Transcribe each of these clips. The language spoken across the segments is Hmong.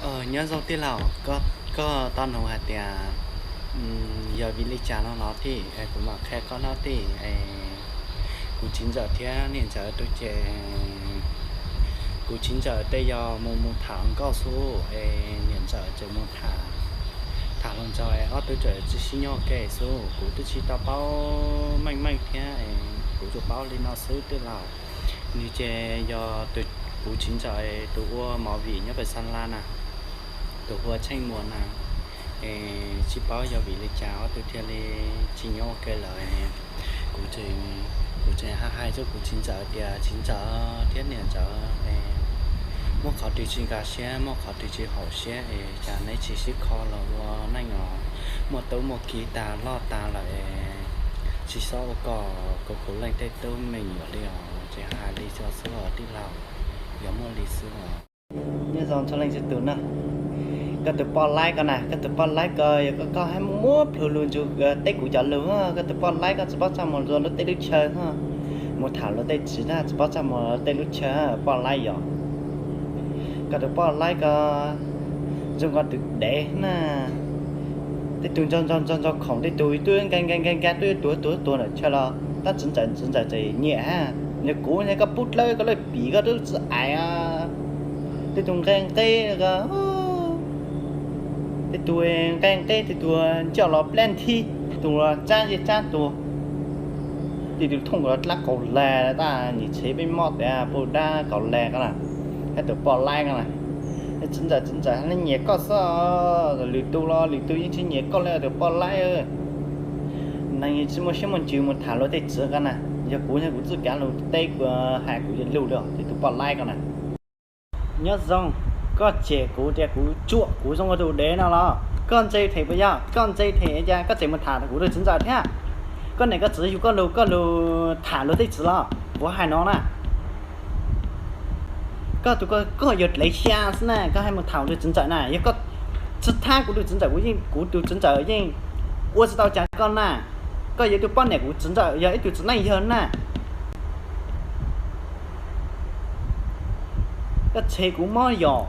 Nyob zoo tij laug, koj tau nug hais tias yog vim li cas no los tij, kuv mam qhia koj no tij. Kuv txiv ntxawm thiab niam ntxawm tus ces kuv txiv ntxawm tej yog mus mus tham nkauj xwb es niam ntxawm tseem mus tham, tham hluas nraug es ob tug tseem tsis sib nyob ua ke xwb. Kuv twb tsis tau paub meej meej thiab, kuv tsuas paub li no xwb tij laug. Nws ces yog kuv txiv ntxawm tus ua movie nyob pem Xas Las na, tus hu ua Tsheej Muas na. Es tsis paub yog vim li cas ob tug thiaj li tsis nyob ua ke lawm. Kuv tseem, kuv tseem hais hais rau kuv txiv ntxawm tias txiv ntxawm thiab niam ntxawm, muaj qhov twg tsis nkag siab, muaj qhov twg tsis haum siab es cas neb tsis sib kho los ua neej os? Muaj tub muaj ki tag loj tas lawm es tsis txhob ua kom kuv, kuv leej tej tub me nyuam li os. Ces hais li xwb os tij laug, yog muaj li xwb os. Nyob zoo txhua leej txhua tus na. Koj tus poj laib ko na, koj tus poj laib ko yog koj, koj hais muab plhus lus ntsug teb kuv cov lus. Koj tus poj laib ko tsis paub txaj muag luag luag tej lub chaw, mus tham luag tej txiv na tsis paub txaj muag luag tej lub chaw, poj laib yog. Koj tus poj laib ko zoo nkaus tus dev na. Tej tug nco nco nco nco khoom, tej tug twb nqa nqa nqa nqa twb tuag tuag tuag ntawm chaw los tab txiv ntxawm, txiv ntxawm tseem nyiam. Yog kuv ne koj pub dlawb koj lawj pim koj twb tsis aiv. Tej tug nqe nqeb ko, tej tug nqe nqeb, tej tug ncauj los plab nthi, tej tug los tsab ncej tsab tuag, tej tug thooj los dlab kaus lag, tab nim tsev peb mob tias pub dab kaus lag ko na. Koj tus poj laib ko na, txiv ntxawm, txiv ntxawm nyiam koj xwb, lwm tus los lwm tus yeej tsis nyiam koj li tus poj laib. Neeg tsis muaj siab muaj ntsws mus tham luag tej txiv ko na. Yog kuv, yog kuv txuj kav lus teb, kuv hais kuv yuav lug li os, tej tus poj laib ko na. Nyob zoo, koj cem kuv tias kuv tsuam kuv zoo ua tus dev no los? Koj ntse them puas yog? Koj ntse them cas koj tseem mus tham kuv tus txiv ntxawm thiab? Koj niam koj txiv yug koj lug, koj lug tham luag tej txiv los? Kuv hais no na, koj tus, koj yog dev xya xwb na, koj hais mus tham kuv tus txiv ntxawm na. Yog koj tsis thab kuv tus txiv ntxawm, kuv yeej, kuv tus txiv ntxawm yeej ua tsis tau cas koj na. Koj yog ib tug poj niam, kuv txiv ntxawm yog ib tug txiv neej yawg na. Koj tshev kuv mob yom?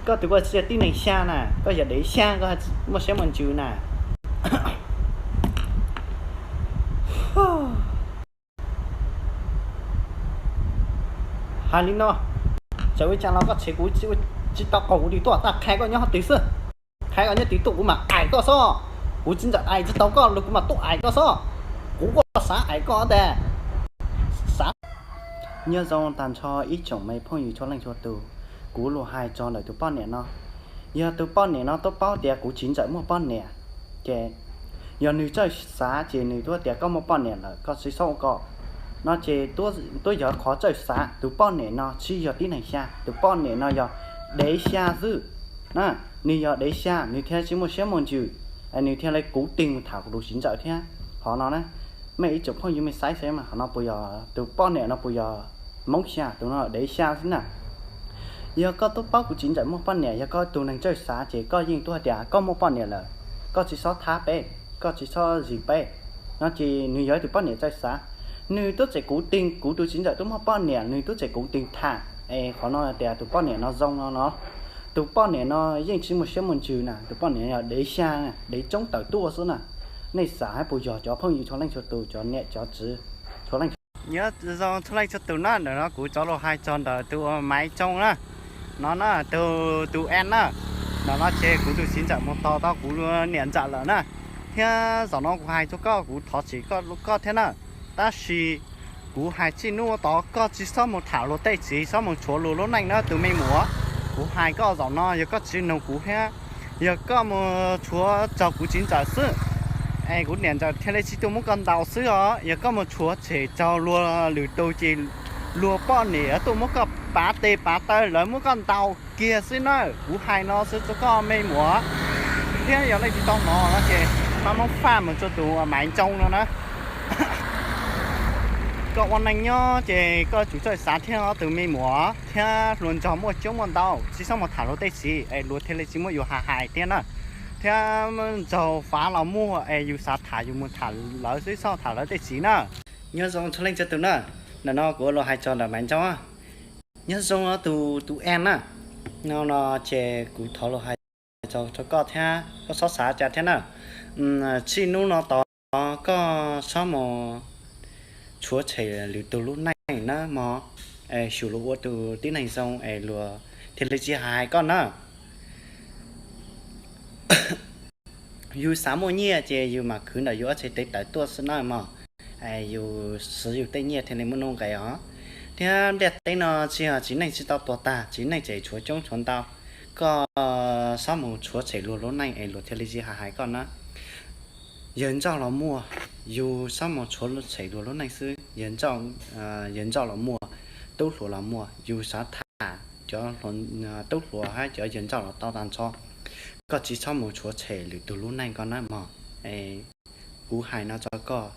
Koj tus koj tsis yog tib neeg xya na, koj yog dev xya, koj muaj siab muaj ntsws na. Hais li no, txawm ua cas los koj tshev kuv tsis tau qaug kuv twg tuaj, tag qhia koj nyob qhov twg xwb. Qhia koj nyob twg tuaj kuv mam aim koj xwb. Kuv txiv ntxawm aim tsis tau koj los kuv mam tuaj aim koj xwb. Kuv kuj xav aim koj ntag. Xav. Nyob zoo tag nrho ib tsoom me phooj ywg txhua leej txhua tus, kuv lus hais txog ntawm tus poj niam no. Yog tus poj niam no twb paub tias kuv txiv ntxawm muaj poj niam, ces yog nws txawj xav ces nws twb tias koj muaj poj niam lawm koj tsis txhob ua kom no ces twb yog qhov txawj xav. Tus poj niam no tsis yog tib neeg xya, tus poj niam no yog dev xya xwb. Nws yog dev xya nws thiaj tsis muaj siab muaj ntsws, nws thiaj li kuv tij mus tham kuv tus txiv ntxawm thiab. Qhov no na, mej ib tsoom phooj ywg mej saib saib mas qhov no puas yog, tus poj niam no puas yog Hmoob xya, tus no dev xya xwb na. Yog koj twb paub kuv txiv ntxawm muaj poj niam, yog koj tus neeg txawj xav ces koj yeej twb hais tias koj muaj poj niam lawm, koj tsis txhob thab peb, koj tsis txhob zis peb. No ces nws yog ib tug poj niam txawj xav, nws twb tseem kuv tij, kuv tus txiv ntxawm twb muaj poj niam nws twb tseem kuv tij tham. Es qhov no tias tus poj niam no zoo no no, tus poj niam no yeej tsis muaj siab muaj ntsws na, tus poj niam yog dev xya, dev tsoob tawm tuaj xwb na. Nej xav hab puas yog cov phooj ywg txhua leej txhua tus, cov niam cov txiv txhua leej txhua tus? Nyob zoo txhua leej txhua tus na, ntawm no kuv cov lus hais txog ntawm tus Maiv Tsoo na, no na, tus, tus N na, ntawm no ces kuv tus txiv ntxawm mus tos tau kuv niam ntxawm lawm na. Thiab zaum no kuv hais rau koj, kuv thov txim koj thiab na. Tab sis kuv hais txij hnub tod koj tsis txhob mus tham luag tej txiv, txhob mus tshuav luag lub neej na tus me muam. Kuv hais koj zaum no yog koj tsis nug kuv thiab, yog koj mus tshuav raug kuv txiv ntxawm xwb, es kuv niam ntxawm thiaj li tsis tuaj muab koj ntaus xwb os. Yog koj mus tshuav tshem raug luag lwm tus ces luag poj niam tuaj muab koj pav tes pav taw, lawv muab koj ntaus kiag xwb na. Kuv hais no xwb rau koj me muam, thiab yog leej twg tau hnov no ces pab muab faj mus rau tus Maiv Tsoo no na. Koj ua neej nyob ces koj tsum txawj xav thiab os tus me muam, thiab hluas nraug muaj coob muaj ntau, tsis txhob mus tham luag tej txiv es luag thiaj li tsis muaj yus hais hais thiab na. Thiab nraug fav los muaj es yus xav tham yus mus tham lawv xwb, txhob tham lawv tej txiv na. Nyob zoo txhua leej txhua tus na, ntawm no kuv ua lus hais txog ntawm Maiv Tsoo. Nyob zoo tus tus en na, no no ces kuv thov lus hais rau koj thiab koj txhob xav cas thiab na. Txij hnub no tod koj txhob mus tshuav tshem lwm tus lub neej na mog, es xyuas luag ua tus tib neeg zoo es luag thiaj li tsis hais koj na. Yus xav muaj nyiaj ces yus mam khwv ntawm yus ob txhais tes tawm tuaj xwb na mog. Yus siv yus tej nyiaj thiaj li muaj nuj nqis os. Thiab ntiaj teb no tsis yog txiv neej tsis tau tuag tag, txiv neej tseem tshuav coob tshuav ntau. Koj txhob mus tshuav tshem luag lub neej es luag thiaj li tsis hais hais koj na. Yawg Ntsauj los muaj, yus txhob mus tshuav tshem luag lub neej xwb. Yawg Ntsauj los muaj, tub hluas los muaj, yus xav tham cov tub hluas hab cov yawg Ntsauj los tau tag nrho. Koj tsis txhob mus tshuav tshem lwm tus lub neej koj na mog. Kuv hais no rau koj,